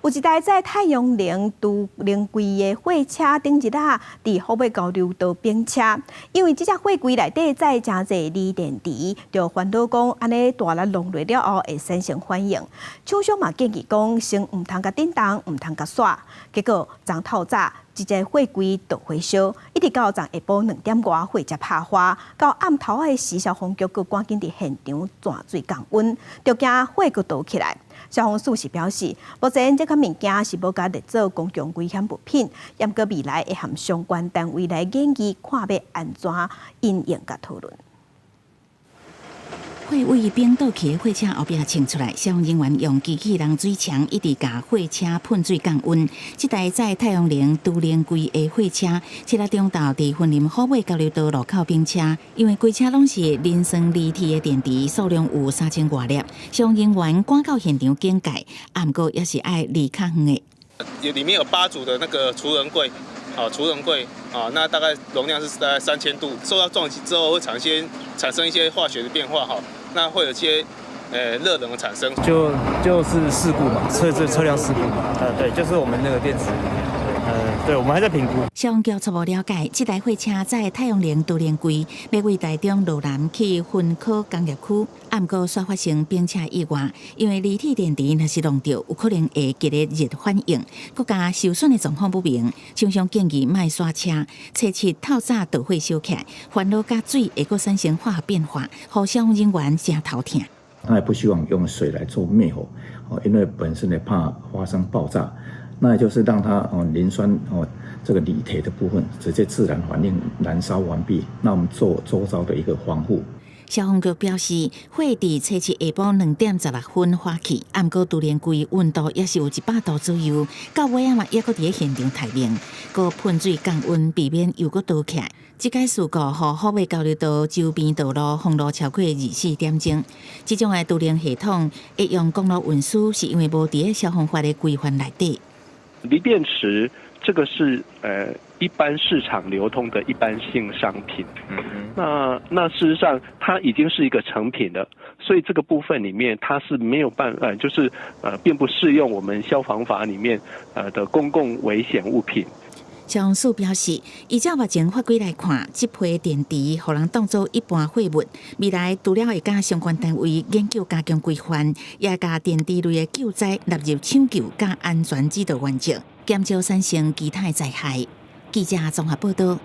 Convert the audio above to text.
有一台載太陽能儲能櫃的貨車，頂日仔佇虎尾交流道反車，因為這隻貨櫃內底載誠濟鋰電池，就煩惱講按呢大力弄落了後會產生反應。廠商嘛建議講，先毋通共振動，毋通共煞。結果昨透早，這隻貨櫃著火燒，一直到昨下晡2點外火才拍花。到暗頭仔時，消防局閣趕緊佇現場鑽水降溫，就驚火閣著起來。消防署是表示，目前這款物件是無共列做公共危險物品，毋過未來會和相關單位來研議，看欲按怎因應佮討論。火位邊倒去的貨車後壁衝出來，消防人員用機器人水槍一直共貨車噴水降溫。這台載太陽能儲能櫃的貨車，7日中晝佇雲林虎尾交流道路口反車，因為規車攏是磷酸鋰鐵的電池，數量有3000外粒。消防人員趕到現場警戒，毋過也是愛離較遠的。裡面有8組的那個儲能櫃，啊，儲能櫃啊，那大概容量是大概3000度，受到撞擊之後會產生一些化學的變化，哈，那會有一些熱能的產生，就是事故嘛，車輛事故嘛，對，就是我們那個電池，對，我們還在評估。消防局初步了解，這台貨車載太陽能儲能櫃，欲為台中羅南去雲科工業區，毋過煞發生反車意外，因為鋰鐵電池若是弄著，有可能會激發熱反應，閣加受損的狀況不明，廠商建議莫煞車，初七透早著火燒起來，煩惱佮水會閣產生化學變化，予消防人員誠頭疼。他也不希望用水來做滅火，哦，因為本身也怕發生爆炸。那也就是讓它哦磷酸哦這個鋰鐵的部分直接自然反應燃燒完畢，那我們做周遭的一個防護。消防局表示，火佇初七下晡2點16分發起，毋過儲能櫃溫度也是有100度左右，到尾仔嘛猶閣佇咧現場待命，閣噴水降溫，避免又閣著起來。這個事故予虎尾交流道周邊道路封路超過24點鐘。這種的儲能系統會用公路運輸，是因為無佇咧消防法的規範內底。鋰電池這個是一般市場流通的一般性商品，那事實上它已經是一個成品了，所以這個部分裡面它是沒有辦法，就是並不適用我們消防法裡面的公共危險物品。消防署表示，依照目前法規來看，這批電池予人當做一般貨物，未來除了會佮相關單位研究加強規範，也共電池類的救災納入搶救佮安全指導原則，減少產生其他的災害。記者綜合報道。